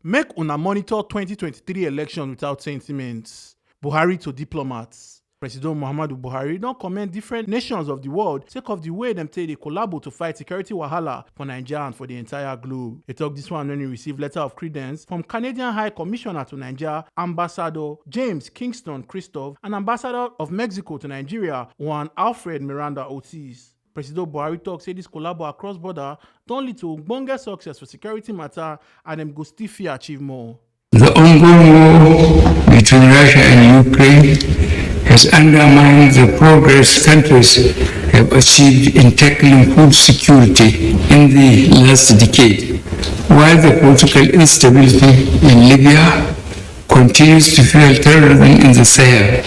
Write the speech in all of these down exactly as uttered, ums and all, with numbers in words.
Make una monitor twenty twenty-three election without sentiments. Buhari to diplomats. President Muhammadu Buhari don commend different nations of the world sake of the way dem take dey collabo to fight security wahala for Naija and for the entire globe. E talk this one when he receive letter of credence from Canadian High Commissioner to Naija, Ambassador James Kingston Christoph, and Ambassador of Mexico to Nigeria, Juan Alfred Miranda Ortiz. President Buhari talk say this collabo across border don lead to ogbonge success for security matter, and dem go still fit achieve more. The ongoing war between Russia and Ukraine has undermined the progress countries have achieved in tackling food security in the last decade, while the political instability in Libya continues to fuel terrorism in the Sahel,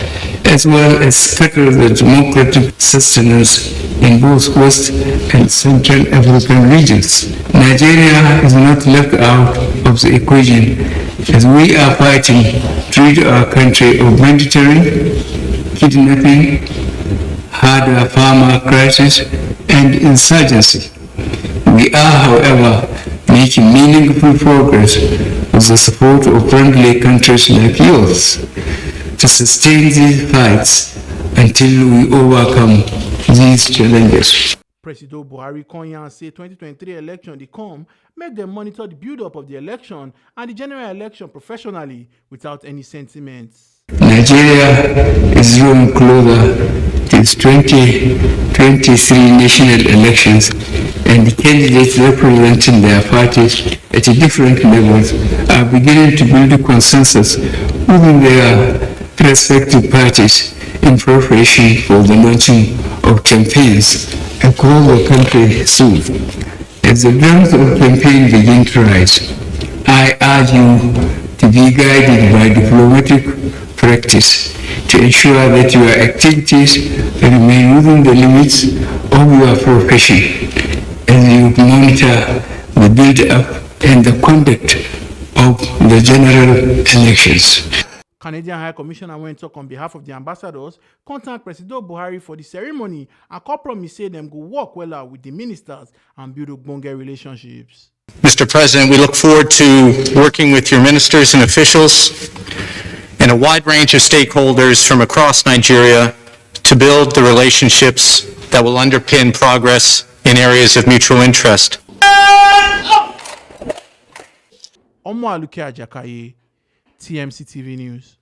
as well as scatter the democratic sustenance in both West and Central African regions. Nigeria is not left out of the equation as we are fighting to rid our country of banditry, kidnapping, harder farmer crisis, and insurgency. We are, however, making meaningful progress with the support of friendly countries like yours to sustain these fights until we overcome these challenges. Presido Buhari come yarn say twenty twenty-three election dey come, make dem monitor the build-up of the election and the general election professionally without any sentiments. Nigeria is drawing closer to its twenty twenty-three national elections, and the candidates representing their parties at different levels are beginning to build consensus within their respective parties in preparation for the launching of campaigns across the country soon. As the drums of campaign begin to rise, I urge you to be guided by diplomatic practice to ensure that your activities remain within the limits of your profession as you monitor the build-up and the conduct of the general elections. Canadian High Commissioner wey talk on behalf of the ambassadors contact Presido Buhari for the ceremony and come promise say dem go work wella with the ministers and build ogbonge relationships. Mister President, we look forward to working with your ministers and officials and a wide range of stakeholders from across Nigeria to build the relationships that will underpin progress in areas of mutual interest. Omo Aluke Ajakaye, T M C T V News.